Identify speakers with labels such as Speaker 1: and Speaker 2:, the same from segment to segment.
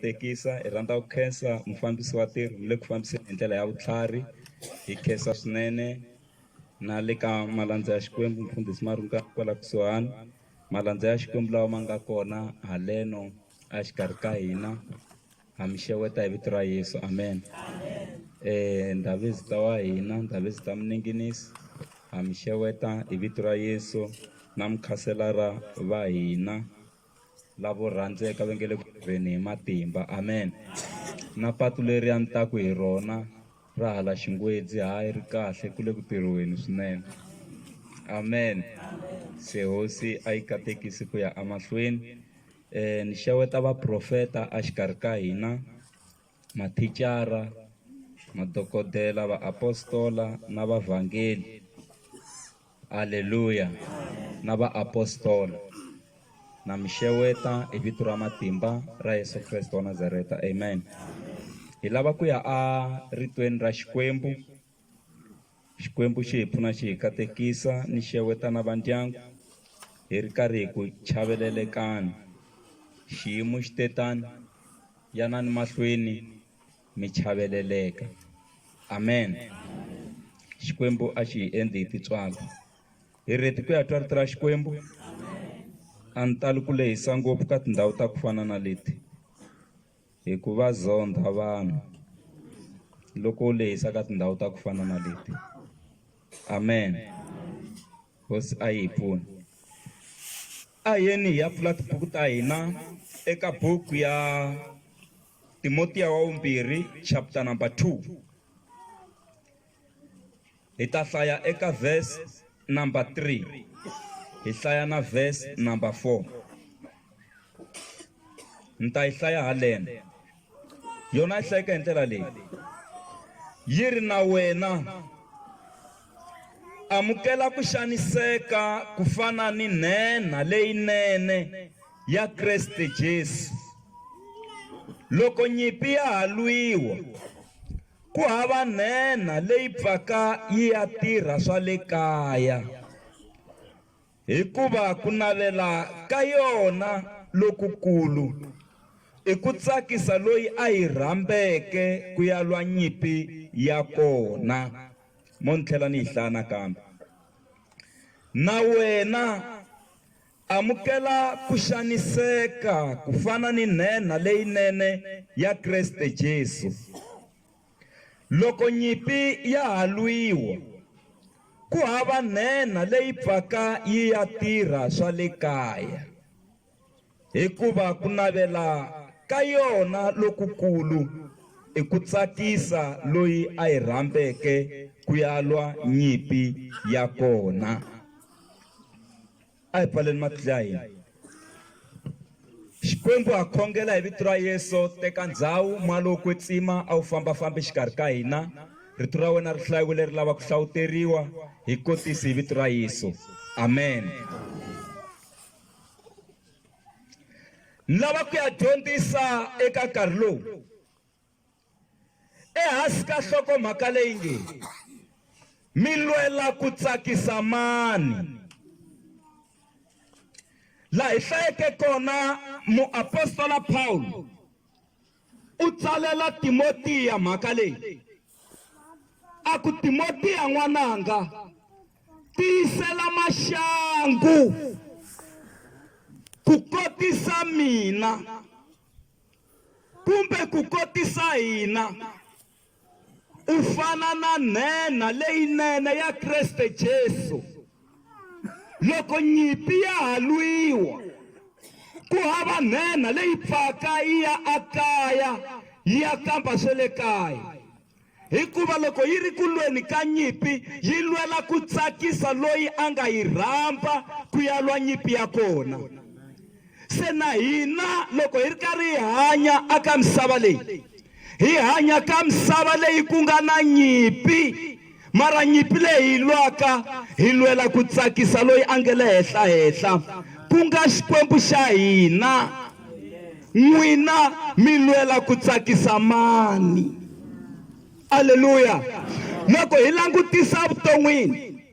Speaker 1: Tekisa hi rhandza ku khensa mufambisi wa ntirho mi le ku fambiseni hi ndlela ya vutlhari hi khensa swinene na le ka malandza ya Xikwembu mufundhisi Marunga kwala kusuhani malandza ya Xikwembu lawa ma nga kona haleno a xikarhi ka hina ha mi xeweta hi vito ra Yesu amen ndhavezita wa hina ndhavezita Mninginisi ha mi xeweta hi vito ra Yesu na mukhanselara va hina. Lavo rhandzeka va nge le ku tirheni hi matimba. Amen. Na patu leri a ni taku hi rona ra hala Xingwedzi hayi ri kahle ku le ku tirhiweni swinene. Amen. Se hosi a yi katekisi ku ya emahlweni. Ni xeweta vaprofeta a xikarhi ka hina, mathicara, madokodela, vaapostola na vavhangeli. Aleluya! Na vaapostola. Na mi xeweta hi vito ra matimba ra Yesu Kreste wa Nazareta. Amen. Hi lava ku ya a ritweni ra Xikwembu. Xikwembu xi hi pfuna xi hi katekisa ni xeweta na vandyangu hi ri karhi hi ku chavelelekani. Xiyimo xi te tani, yanani mahlweni mi chaveleleka. Amen. Xikwembu a xi hi endli hi tintswalo. Hi reti ku ya twa rito ra Xikwembu. A ni tali ku lehisa ngopfu ka tindhawu ta ku fana na leti hi ku va zondha vanhu loko u lehisa ka tindhawu ta ku fana na leti. Amen. Hosi a yi hi pfuni. A hi yeni hi ya pfula tibuku ta hina eka buku ya Timotiya wa vumbirhi chapter number 2 hi ta hlaya eka verse number 3 hi hlaya na verse number 4 ni ta yi hlaya haleno yona yi hlayeka hi ndlela leyi yi ri na wena amukela ku xaniseka ku fana ni nhenha leyinene ya Kreste Jesu. Loko nyimpi ya ha lwiwa, ku hava nhenha leyi pfaka yi ya tirha swa le kaya, hikuva ku navela ka yona lokukulu i ku tsakisa loyi a yi rhambeke ku ya lwa nyimpi ya kona. Mo ni tlhela ni yi hlaya nakambe. Na wena Amukela ku xaniseka ku fana ni nhenha leyinene ya Kreste Jesu. Loko nyimpi ya ha lwiwa, ku hava nhenha leyi pfaka yi ya tirha swa le kaya, hikuva ku navela ka yona lokukulu i ku tsakisa loyi a yi rhambeke ku ya lwa nyimpi ya kona. A hi pfaleni matihlo ya hina. Xikwembu ha khongela hi vito ra Yesu, teka ndzhawu moya lowo kwetsima a wu fambafambi exikarhi ka hina. Rito ra wena ri hlayiwile ri lava ku hlawuteriwa, hi kotisi hi vito ra Yesu. Amen. Ni lava ku ya dyondzisa eka nkarhi lowu. Ehansi ka nhlokomhaka leyi nge, Mi Lwela Ku Tsakisa Mani? Laha hi hlayeke kona, muapostola Pawulo u tsalela Timotiya mhaka leyi, a ku, Timotiya n'wananga, tiyisela maxangu ku kotisa mina. Kumbe ku kotisa hina, u fana na nhenha leyinene ya Kreste Jesu. Loko nyimpi ya ha lwiwa, ku hava nhenha leyi pfaka yi ya ekaya yi ya kamba swa le kaya. Hikuva loko yi ri ku lweni ka nyimpi, yi lwela ku tsakisa loyi a nga yi rhamba ku ya lwa nyimpi ya kona. Se na hina loko hi ri karhi hi hanya aka misava leyi, hi hanya ka misava leyi ku nga na nyimpi, mara nyimpi leyi hi lwaka, hi lwela ku tsakisa loyi a nge le henhla-henhla, ku nga Xikwembu xa hina. N'wina mi lwela ku tsakisa mani? Aleluya! Loko hi langutisa evuton'wini,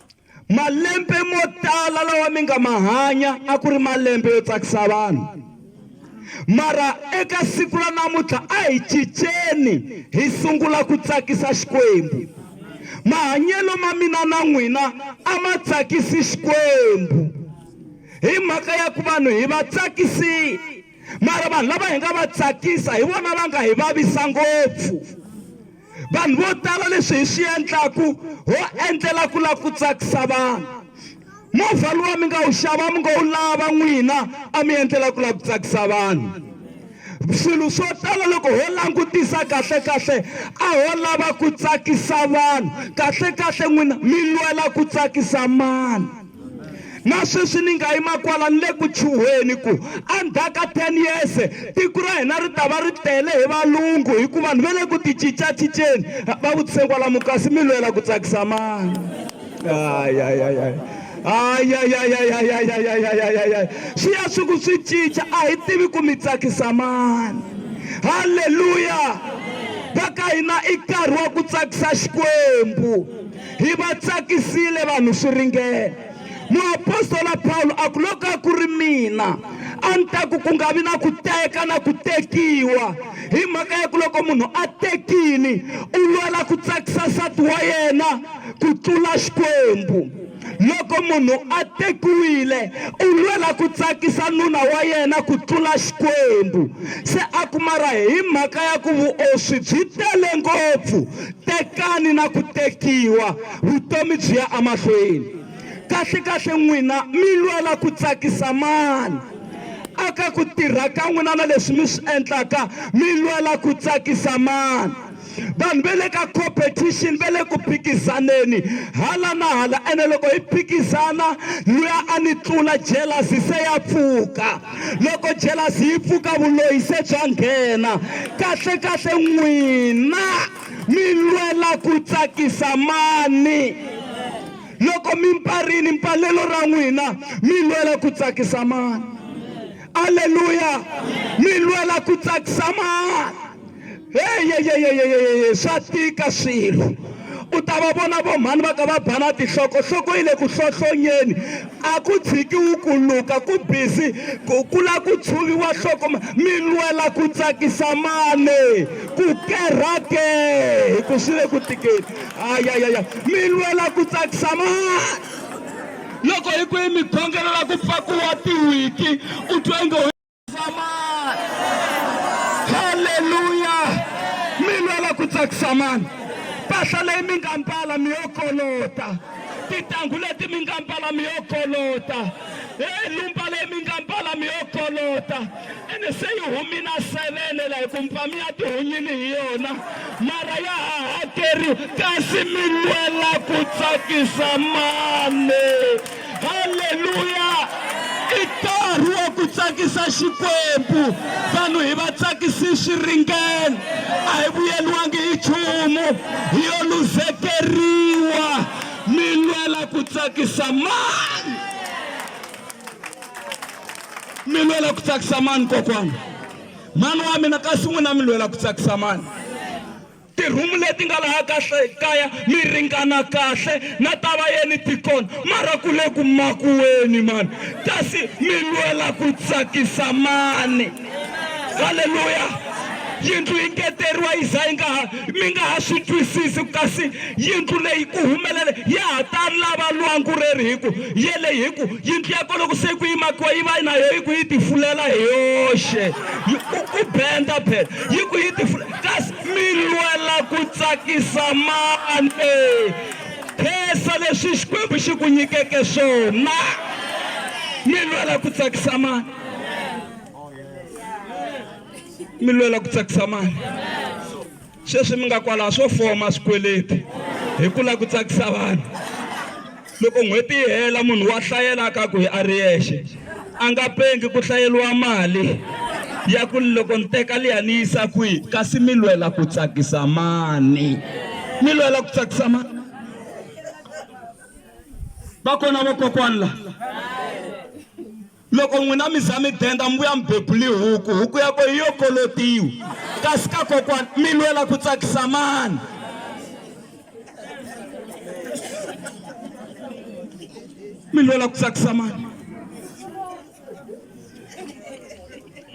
Speaker 1: malembe mo tala lawa mi nga ma hanya a ku ri malembe yo tsakisa vanhu. Mara eka siku ra namuntlha a hi cinceni hi sungula ku tsakisa Xikwembu. Mahanyelo ma mina na n'wina a ma tsakisi Xikwembu hi mhaka ya ku vanhu hi va tsakisile, mara vanhu lava hi nga va tsakisa hi vona va nga hi vavisa ngopfu. Vanhu vo tala leswi hi swi endlaku ho endlela ku lava ku tsakisa vanhu. Movha luwa mi nga wu xava mi ngo wu lava n'wina a mi endlela ku lava ku tsakisa vanhu. Swilo swo tala loko ho langutisa kahle-kahle a ho lava ku tsakisa vanhu. Kahle-kahle n'wina mi lwela ku tsakisa mani? Na sweswi ni nga yima kwala ni le ku chuhweni ku endzhaku ka 10 years tiko ra hina ri ta va ri tele hi valungu hi ku vanhu va le ku ti cincacinceni. Va vutise kwalamo kasi mi lwela ku tsakisa mani? Ayayayay ayayayayayayayayayayay swi ya swi ku swi cinca a hi tivi ku mi tsakisa mani. Halleluya! Va ka hina i nkarhi wa ku tsakisa Xikwembu. Hi va tsakisile vanhu swi ringene. Muapostola Pawulo a ku, Loko a ku ri mina, a ni ta ku ku nga vi na ku teka na ku tekiwa, hi mhaka ya ku loko munhu a tekile u lwela ku tsakisa nsati wa yena ku tlula Xikwembu. Loko munhu a tekiwile u lwela ku tsakisa nuna wa yena ku tlula Xikwembu. Se a ku, Mara hi mhaka ya ku vuoswi byi tele ngopfu, Tekani na ku tekiwa, vutomi byi ya emahlweni. Kahle-kahle n'wina mi lwela ku tsakisa mani? Aka ku tirha ka n'wina na leswi mi swi endlaka, mi lwela ku tsakisa mani? Vanhu va le ka competition, va le ku phikizaneni hala na hala, ene loko hi phikizana luya a ni tlula jealousy se ya pfuka. Loko jealousy yi pfuka vuloyi se bya nghena. Kahle-kahle n'wina mi lwela ku tsakisa mani? Loko mi mparini mpalelo ra n'wina mi lwela ku tsakisa mani? Aleluya! Mi lwela ku tsakisa mani? Heyeyeyeyeye swa tika swilo. U ta va vona vomhani va ka va bana tinhloko, nhloko yi le ku hlohlonyeni, a ku tshikiwi ku luka, ku busy ku ku la ku tshuviwa nhloko, mi lwela ku tsakisa mani? Ku kerha ke? Hi ku swi le ku tikeni. Ayayaya, mi lwela ku tsakisa mani? Loko hi ku i mi khongelela ku pfakiwa tiwiki, u twa inge Haleluya! Mi lwela ku tsakisa mani? Mpahla leyi mi nga mbala mi yo kolota, tintangu leti mi nga mbala mi yo kolota, hey, lumba leyi mi nga mbala mi yo kolota, ene se yi humi na sevene la hi ku mpfa mi ya tihunyini hi yona, mara ya ha hakeriwa, kasi mi lwela ku tsakisa mani? Haleluya! I nkarhi wa ku tsakisa Xikwembu. Vanhu hi va tsakisi swi ringene, a hi vuyeliwangi hi nchumu, hi yo luzekeriwa. Mi lwela ku tsakisa mani? Mi lwela ku tsakisa mani, kokwana? Mhani wa mina, kasi n'wina mi lwela ku tsakisa mani? Tirhumu leti nga laha kahle kaya mi ringana kahle na ta vayeni ti kona mara ku le ku makuweni mani kasi mi lwela ku tsakisa mani haleluya yindlu yi ngeteriwa yi za yi nga ha mi nga ha swi twisisi kasi yindlu leyi ku humelele ya ha ta lava lwangu reri hi ku yeleyi hi ku yindlu ya kona loko se ku yi makiwa yi va na yo yi ku yi tifulela hi yoxe ku benda phela yi ku yi tifula kasi mi lwela ku tsakisa mani khensa leswi Xikwembu xi ku nyikeke swona mi lwela ku tsakisa mani mi lwela ku tsakisa mani sweswi mi nga kwalaho swo foma swikweleti hi ku lava ku tsakisa vanhu loko n'hweti yi hela munhu wa hlayela ka ku hi a ri yexe a nga pengi ku hlayeriwa mali ya ku loko ni teka liya ni yisa kwihi kasi mi lwela ku tsakisa mani mi lwela ku tsakisa mani va kona vakokwana la Loko n'wina mi za mi denda mi vuya mi bebuli huku, huku ya ko yi yo kolotiwa. Kasi ka kokwana mi lwela ku tsakisa mani? Mi lwela ku tsakisa mani?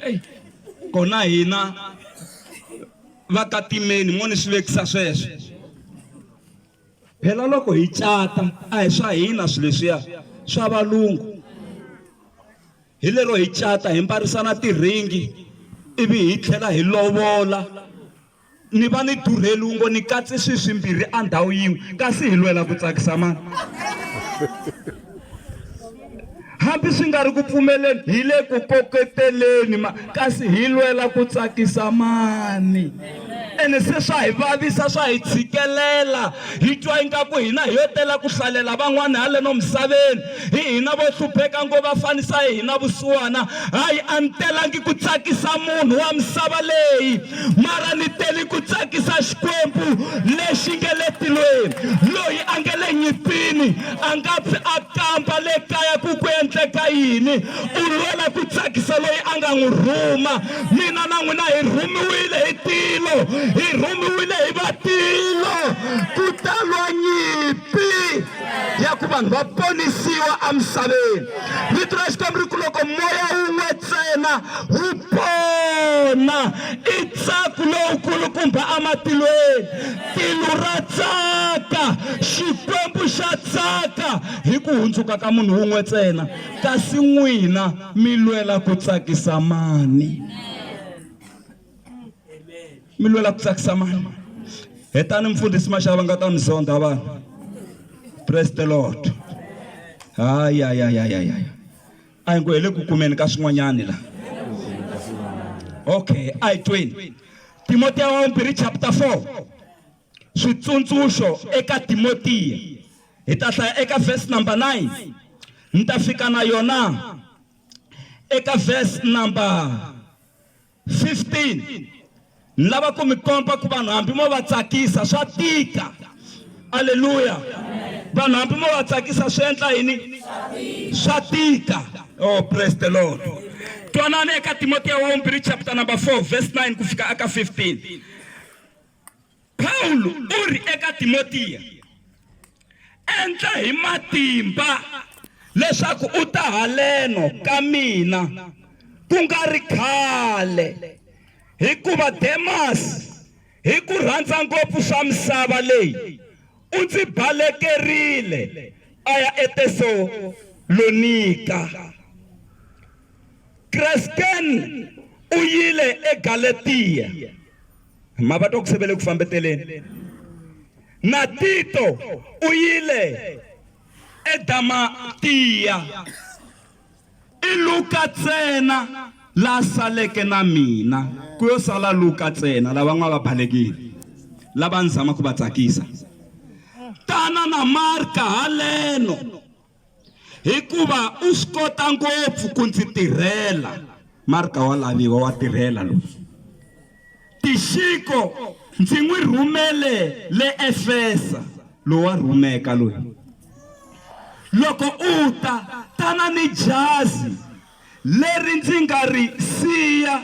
Speaker 1: Ey. Kona hina va ka timeni mo ni swi vekisa sweswo. Phela loko hi cata a hi swa hina swilo leswiya swa valungu. Hi lero hi cata hi mbarisana tiringi ivi hi tlhela hi lovola. Ni va ni durheliwe ngo ni katse swi swimbirhi a ndhawu yin'we kasi hi lwela ku tsakisa mani. Hambi swi nga ri ku pfumeleni hi le ku koketeleni ma kasi hi lwela ku tsakisa mani. Ene se swa hi vavisa swa hi tshikelela hi twa ingaku hina hi yo tela ku hlalela van'wana haleno misaveni hi hina vo hlupheka ngo va fanisa hi hina vusiwana. Hayi a ni telangi ku tsakisa munhu wa misava leyi mara ni teli ku tsakisa Xikwembu lexi nge le tilweni. Loyi a nge le nyipini a nga pfi a kamba le kaya ku ku endleka yini, u lwela ku tsakisa loyi a nga n'wi rhuma. Mina na n'wina hi rhumiwile hi tilo, hi rhumiwile hi va tilo ku ta lwa nyimpi ya ku vanhu va ponisiwa emisaveni. Rito ra Xikwembu ri ku loko moya wun'we ntsena wu pona i ntsako lowukulukumba ematilweni. Tilo ra tsaka, Xikwembu xa tsaka hi ku hundzuka ka munhu wun'we ntsena, kasi n'wina mi lwela ku tsakisa mani? Mi lwela ku tsakisa mani? Hetani mfundhisi Mashava nga ta mi zondha vanhu. Praise the Lord. Hayayayayaya. A hi ngo hi le ku kumeni ka swin'wanyani la. Okay, a hi tweni. Timotiya wa vumbirhi chapter 4. Switsundzuxo eka Timotiya. Hi ta hlaya eka verse number 9. Ni ta fika na yona eka verse number 15. Ni lava ku mi komba ku vanhu hambi mo va tsakisa swa tika. Aleluya. Vanhu hambi mo va tsakisa swi endla yini? Swa tika. Oh, praise the Lord. Twanani eka Timotiya wa vumbirhi chapter number 4 verse 9 ku fika aka 15. Pawulo u ri eka Timotiya, Endla hi matimba leswaku u ta haleno ka mina ku nga ri khale, hikuva Demasi, hi ku rhandza ngopfu swa misava leyi, u ndzi balekerile a ya eTesalonika. Kresken u yile eGalatiya. Ma va twa ku se va le ku fambeteleni. Na Tito u yile eDamatiya. I Luka ntsena la saleke na mina. Ku yo sala Luka ntsena, lavan'wana va balekile, lava ni zama ku va tsakisa. Tana na Marka haleno. Hikuva u swi kota ngopfu ku ndzi tirhela. Marka wa laviwa, wa tirhela loyi. Tixiko ndzi n'wi rhumele le Efesa. Loyi wa rhumeka loyi. Loko u ta, tana ni jazi leri ndzi nga ri siya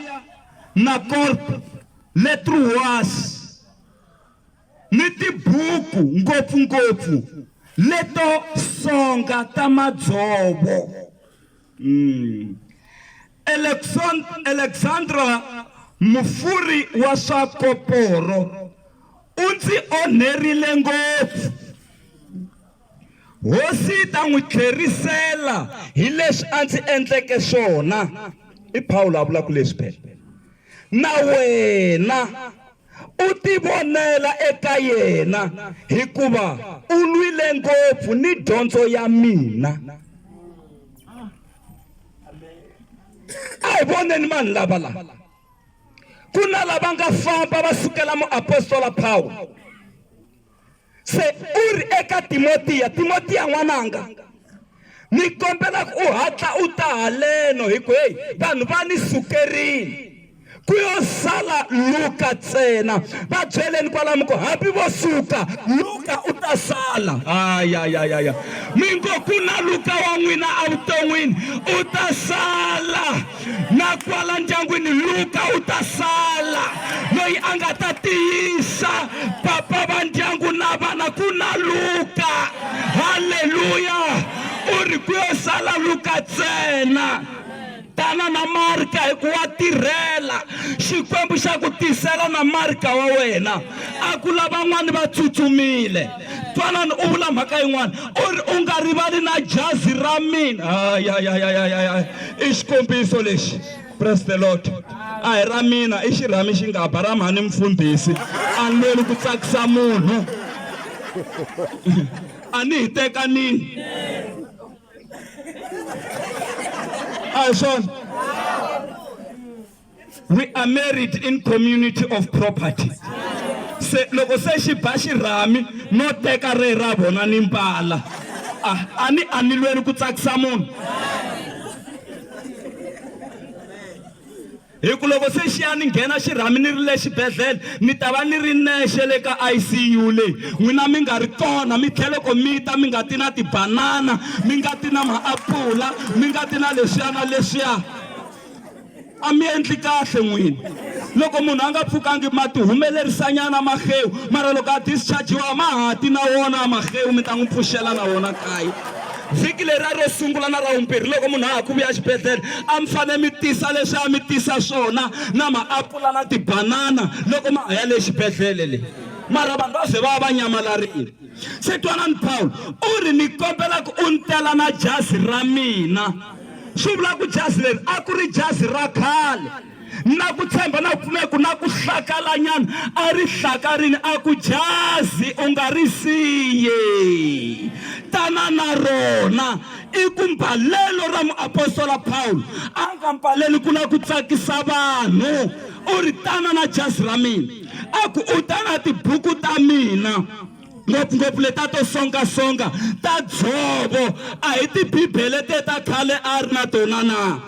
Speaker 1: na Korpo le Trowasi. Ni tibuku, ngopfu-ngopfu leto songa ta madzovo. Alexandra mufuri wa swa koporo u ndzi onherile ngopfu. Hosi yi ta n'wi tlherisela hi leswi a ndzi endleke swona. I Pawulo a vulaka leswi phela. Na wena u tivonela eka yena, hikuva u lwile ngopfu ni dyondzo ya mina. A hi voneni vanhu lava la. Ku na lava nga famba va sukela muapostola Pawulo. Se u ri eka Timotiya, Timotiya n'wananga, ni kombela ku u hatla u ta haleno, hi ku heyi, vanhu va ni sukerile. Ku yo sala Luka ntsena. Va byeleni kwalamo ku hambi vo suka, Luka u ta sala. Ayayayaya. Mi ngo ku na Luka wa n'wina evuton'wini, u ta sala. Na kwala ndyangwini Luka u ta sala, loyi a nga ta tiyisa papa va ndyangu na vana. Ku na Luka. Haleluya! U ri ku yo sala Luka ntsena. Tana na Marka hi ku wa tirhela. Xikwembu xa ku tisela na Marka wa wena. A ku lavan'wani va tsutsumile. Twanani u vula mhaka yin'wana u ri u nga rivali na jazi ra mina. Ayayayayaya i xikombiso lexi. Praise the Lord. A hi ra mina i xirhami xi nga ba ra mhani mfundhisi. A ni lweli ku tsakisa munhu. A ni hi tekanini. A hi swona. We are married in community of property. Se loko se xi ba xirhami no teka re ra vona ni mbala. A a ni a ni lweli ku tsakisa munhu. Hi ku loko se xi ya ni nghena xirhami ni ri le xibedhlele ni ta va ni ri nexe le ka ICU leyi n'wina mi nga ri kona mi tlhela loko mi ta mi nga ti na tibanana mi nga ti na maapula mi nga ti na leswiya na leswiya a mi endli kahle n'wina loko munhu a nga pfukangi ma ti humelerisanyana mahewu mara loko a dischargiwa ma ha ti na wona mahewu mi ta n'wi pfuxela na wona kaya vhiki leriya ro sungula na ra vumbirhi loko munhu a ha ku vuya xibedhlele a mi fanele mi tisa leswi a mi tisa swona na maapula na tibanana loko ma ha ya le xibedhlele le mara vanhu va ze va va nyamalarile se twanani Paul u ri ni kombela ku u ni tela na jazi ra mina swi vula ku jazi leri a ku ri jazi ra khale na ku tshemba na ku pfumela ku na ku hlakalanyana a ri hlakarini a ku jazi u nga ri siyi tana na rona i ku mbalelo ra muapostola Pawulo a nga mbaleli ku lava ku tsakisa vanhu u ri tana na jazi ra mina a ku u ta na tibuku ta mina ngopfungopfu leta to songasonga ta dzovo a hi tibibele te ta khale a ri na tona na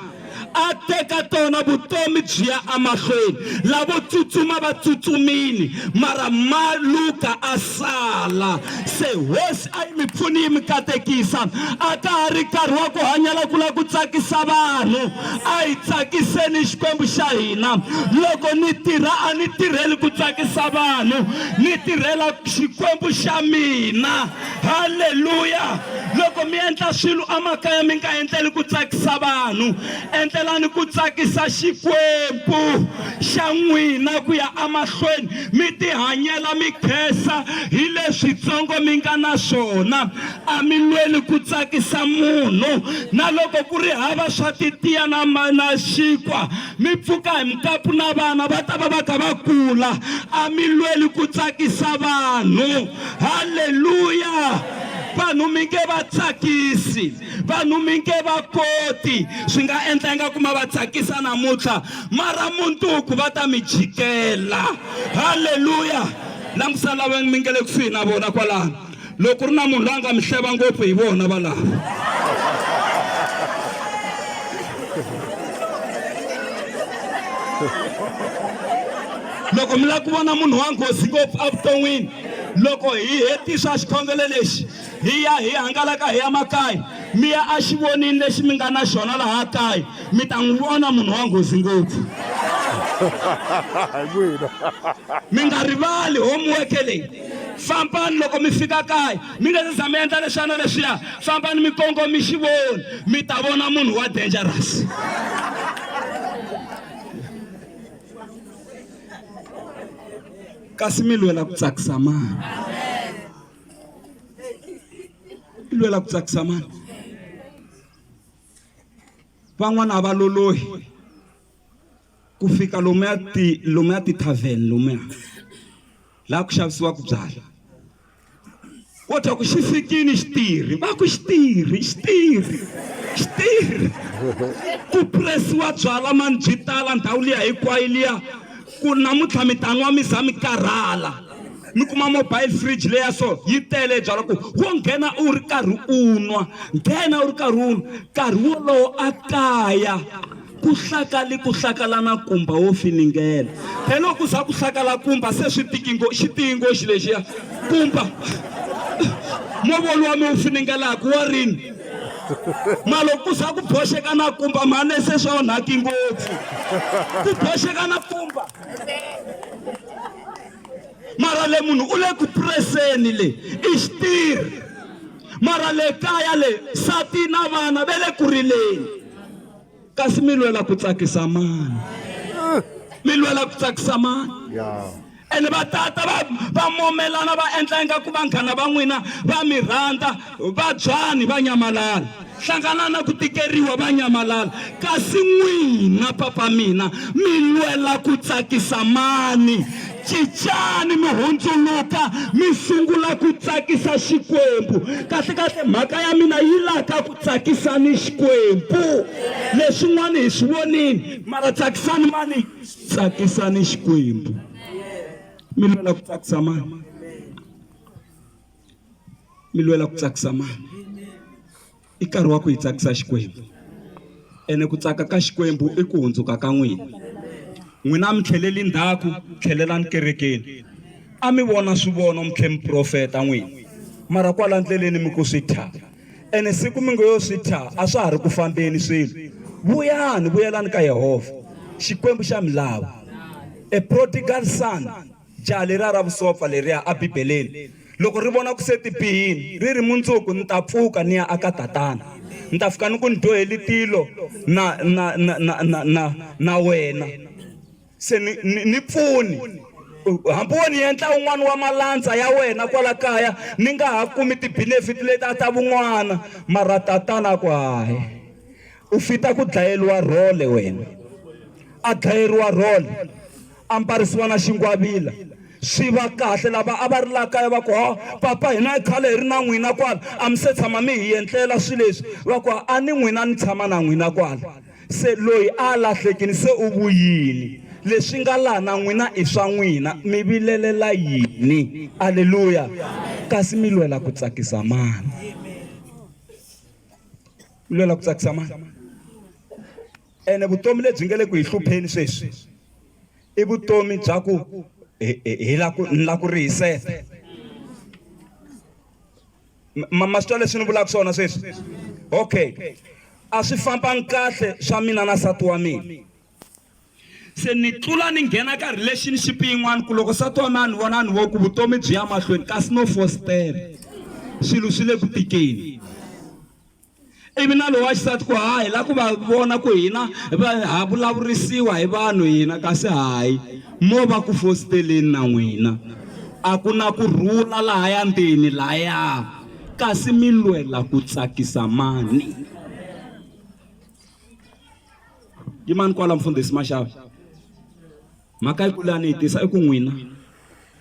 Speaker 1: a teka tona vutomi byi ya emahlweni lavo tsutsuma va tsutsumini mara maluka a sala se hosi a yi mi pfuni yi mi katekisa a ka ha ri nkarhi wa ku hanyela ku lava ku tsakisa vanhu a hi tsakiseni xikwembu xa hina loko ni tirha a ni tirheli ku tsakisa vanhu ni tirhela xikwembu xa mina halleluya loko mi endla swilo emakaya mi nga endleli ku tsakisa vanhu endlelani ku tsakisa xikwembu xa n'wina ku ya emahlweni mi tihanyela mi khensa hi leswitsongo mi nga na swona a mi lweli ku tsakisa munhu na loko ku ri hava swa titiya na na xinkwa mi pfuka hi mukapu na vana va ta va va kha va kula a mi lweli ku tsakisa vanhu halleluya vanhu mi nge va tsakisi vanhu mi nge va koti swi nga endla ingaku ma va tsakisa namuntlha mara mundzuku va ta mi jikela halleluya langusa lava mi nge le kusuhi na vona kwalano loko ku ri na munhu loyi a nga mi hleva ngopfu hi vona valava loko mi lava ku vona munhu wa nghozi ngopfu evuton'wini loko hi hetisa xikhongelo lexi hi ya hi hangalaka hi ya makaya mi ya exivonini lexi mi nga na xona laha kaya mi ta n'wi vona munhu wa nghozi ngopfu mi nga rivali homework leyi fambani loko mi fika kaya mi nga se za mi endla leswiya na leswiya fambani mi kongomi xivoni mi ta vona munhu wa dangerous kasi mi lwela ku tsakisa mani mi lwela ku tsakisa mani van'wana a va lolohi ku fika lomuya ti lomuya ti-tavern lomuya laha ku xavisiwaka byalwa wo twa ku xi fikini xitirhi va ku xitirhi xitirhi xitirhi ku presiwa byalwa mani byi tala ndhawu liya hinkwayo liya ku namuntlha mi ta nwa mi za mi karhala mi kuma mobile fridge leya so yi tele byalwa ku wo nghena u ri karhi u nwa nghena u ri karhi u nwa nkarhi wolowo a kaya ku hlakali ku hlakala na kumba wo finingela phela loko ku za ku hlakala kumba se swi tiki ngo xi tiyi ngo xi lexiya kumba movha luwa mi wu finingelaka wa rini ma loko ku za ku boxeka na kumba mhani se swi onhaki ngopfu ku boxeka na kumba mara le munhu u le ku preseni le i xitirhi mara le kaya le nsati na vana ve le ku rileni. Kasi mi lwela ku tsakisa mani? Mi lwela ku tsakisa mani? Ene va tata va va momelana va endla ingaku vanghana va n'wina va mi rhandza, va byani va nyamalala. Hlangana na ku tikeriwa va nyamalala. Kasi n'wina papa mina mi lwela ku tsakisa mani? Cincani mi hundzuluka mi sungula ku tsakisa Xikwembu. Kahlekahle mhaka ya mina yi la ka ku tsakisani Xikwembu. Leswin'wana hi swi vonile, mara tsakisani mani? Tsakisani Xikwembu. Mi lwela ku tsakisa mani? Mi lwela ku tsakisa mani? I nkarhi wa ku hi tsakisa Xikwembu. Ene ku tsaka ka Xikwembu i ku hundzuka ka n'wina. N'wina a mi tlheleli ndzhaku, tlhelelani kerekeni. A mi vona swivono mi tlhe mi profeta n'wina, mara kwala ndleleni mi ku swi thya. Ene siku mi ngo yo swi thya, a swa ha ri ku fambeni swilo. Vuyani, vuyelani ka Yehovha. Xikwembu xa mi lava. A prodigal son. Jaha leriya ra vusopfa leriya eBibeleni, loko ri vona ku se ti bihile, ri ri, Mundzuku ni ta pfuka ni ya aka tatana. Ni ta fika ni ku ni dyoheli tilo na, na, na, na, na, na, na wena. Se ni, ni, ni pfuni. Hambi wo ni endla un'wana wa malandza ya wena kwala kaya, ni nga ha kumi ti-benefit leti a ta vun'wana. Mara tatana a ku, Hayi, u fita ku dlayeriwa rhole wena. A dlayeriwa rhole. Ambarisiwa na xingwavila swi va kahle. Lava a va ri laha kaya va ku, Ha, papa, hina i khale hi ri na n'wina kwala, a mi se tshama mi hi endlela swilo leswi. Va ku, A ni n'wina ni tshama na n'wina kwala. Se loyi a lahlekile se u vuyile. Leswi nga laha na n'wina i swa n'wina, mi vilelela yini? Aleluya! Kasi mi lwela ku tsakisa mani? Mi lwela ku tsakisa mani? Ene vutomi lebyi nga le ku hi hlupheni sweswi i vutomi bya ku hi la ku ni la ku rihisela. Ma ma swi twa leswi ni vulaka swona sweswi? Okay, a swi fambangi kahle swa mina na nsati wa mina. Se ni tlula ni nghena ka relationship yin'wana ku loko nsati wa mina a ni vona a ni vo ku vutomi byi ya mahlweni kasi no fositela swilo swi le ku tikeni. Ivi na lowa xisati ku ha hi la ku va vona ku hina va ha vulavurisiwa hi vanhu hina kasi hayi mo va ku fositeleni na n'wina a ku na ku rhula lahaya ndzeni laya kasi mi lwela ku tsakisa mani yimani kwala mfundhisi Mashava mhaka yi kula ni yi tisa i ku n'wina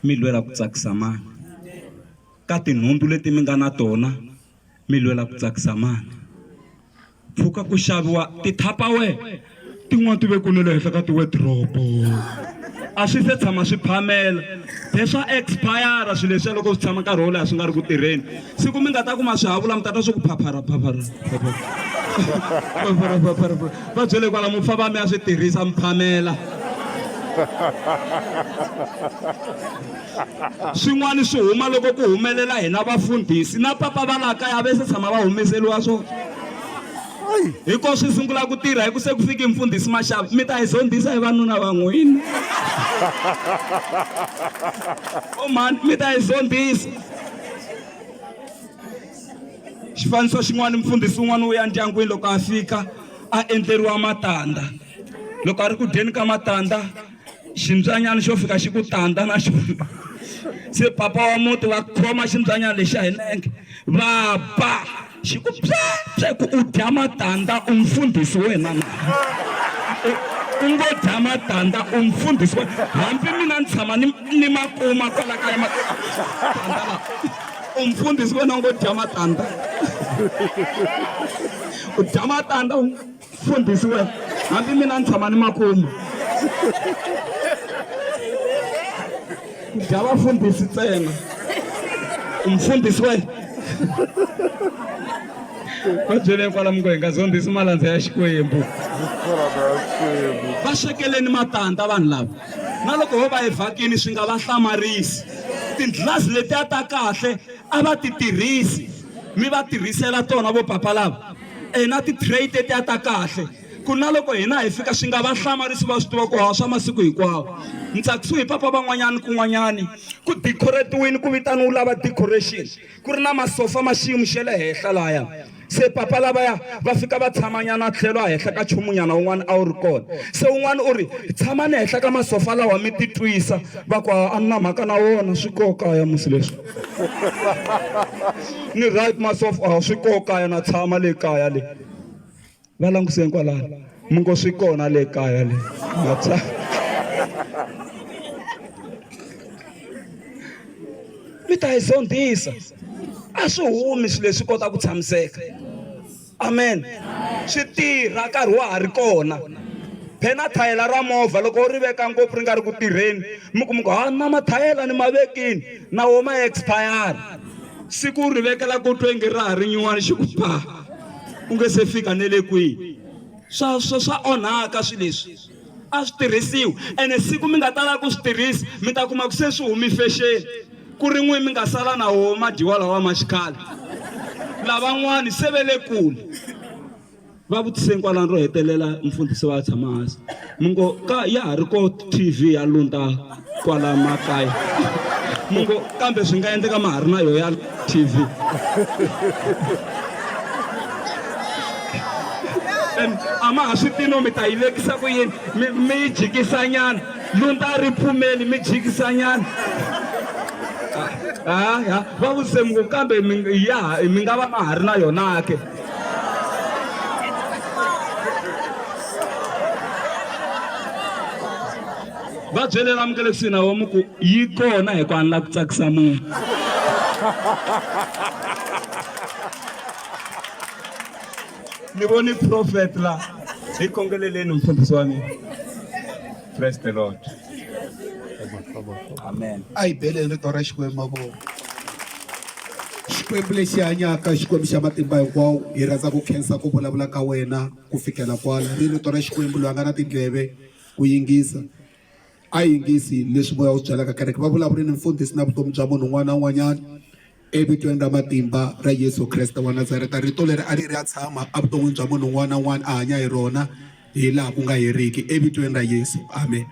Speaker 1: mi lwela ku tsakisa mani ka tinhundzu leti mi nga na tona Mi lwela ku tsakisa mani? Pfuka ku xaviwa ti-tupperware tin'wana ti vekiwe na le henhla ka tiwediropo a swi se tshama swi phamela the swa expire swilo leswiya loko swi tshama nkarhi wo leha swi nga ri ku tirheni siku mi nga ta kuma swihavula mi ta twa swi ku phaphara phaphara phaphara phaphara va byele kwala mu famba mi ya swi tirhisa mi phamela Swin'wana swi huma loko ku humelela hina vafundhisi na papa va laha kaya va se tshama va humeseriwa swona. Hi ko swi sungula ku tirha hi ku se ku fiki mfundhisi Mashava mi ta hi zondhisa hi vanuna va n'wina. O mhani mi ta hi zondhisa. Xifaniso xin'wana mfundhisi un'wana u ya ndyangwini loko a fika a endleriwa matandza. Loko a ri ku dyeni ka matandza ximbyanyana xo fika xi ku tandza na xona se papa wa muti va khoma ximbyanyana lexiya hi nenge va ba xi ku pye ku u dya matandza u mfundhisi wena na u ngo dya matandza u mfundhisi wena hambi mina ni tshama ni ni ma kuma kwala kaya matandza la u mfundhisi wena u ngo dya matandza u dya matandza Mfundhisi wena, hambi mina ni tshama ni makumu. Ku dya vafundhisi ntsena. Mfundhisi wena. Va byeleni kwala mi ngo hi nga zondhisi malandza ya Xikwembu. Va swekeleni matandza vanhu lava. Na loko ho va hi vhakini swi nga va hlamarisi. Tindlazi letiya ta kahle a va ti tirhisi, mi va tirhisela tona vo papa lava. E na ti-tray tetiya ta kahle ku na loko hina hi fika swi nga va hlamarisi va swi tiva ku ha swa masiku hinkwawo. Ni tsakisiwe hi papa van'wanyani kun'wanyani ku decorate-wini ku vitaniwa lava decoration ku ri na masofa ma xiyimo xa le henhla laya. Se papa lavaya va fika va tshamanyana tlhelo a henhla ka nchumunyana wun'wana a wu ri kona. Se un'wana u ri, Tshamani henhla ka masofa lawa mi titwisa. Va ku, A ni na mhaka na wona, swi koho kaya musi leswi. Ni right masofa, a swi koho kaya na tshama le kaya le. Va languseni kwalano, mi ngo swi kona le kaya le. Na tshama. Mi ta hi zondhisa. A swi humi swilo leswi kota ku tshamiseka. Amen. Swi tirha nkarhi wa ha ri kona. Phela thayela ra movha loko u ri veka ngopfu ri nga ri ku tirheni mi kuma ku ha na mathayela ni ma vekini na wo ma expire. Siku u ri vekela ku twe nge ra ha ri nyuwani xi ku pa u nge se fika ne le kwihi. Swa swa swa onhaka swilo leswi. A swi tirhisiwi ene siku mi nga ta lava ku swi tirhisa mi ta kuma ku se swi humi fexeni. Ku ri n'wi mi nga sala na woho madyiwa lawa ma xikhale. Lavan'wani se ve le kule. Va vutiseni kwalano ro hetelela mfundhisi va ya tshama hansi. Mi ngo ka ya ha ri ko TV ya lunda kwala makaya. Mi ngo kambe swi nga endleka ma ha ri na yo ya TV. And a ma ha swi tivi no mi ta yi vekisa ku yini mi mi yi jikisanyana. Lunda a ri pfumeli mi jikisanyana. Ha ha va vutise mi ku kambe mi ya mi nga va ma ha ri na yona ke. Va byele la mukele kusuhi na vomu ku yi kona hi ku a ni la ku tsakisa munhu. Ni voni prophet la hi khongeleleni mfundhisi wa mina. Praise the Lord. Amen.
Speaker 2: A hi beleni rito ra Xikwembu mavoko. Xikwembu lexi hanyaka, Xikwembu xa matimba hinkwawo, hi rhandza ku khensa ku vulavula ka wena ku fikela kwala. Ri rito ra Xikwembu loyi a nga na tindleve ku yingisa a yingisi leswi moya wu swi byalaka kereke. Va vulavule ni mfundhisi na vutomi bya munhu un'wana na un'wanyana evitweni ra matimba ra Yesu Kreste wa Nazareta. Rito leri a ri ri ya tshama evuton'wini bya munhu un'wana na un'wana a hanya hi rona hi laha ku nga heriki evitweni ra Yesu. Amen.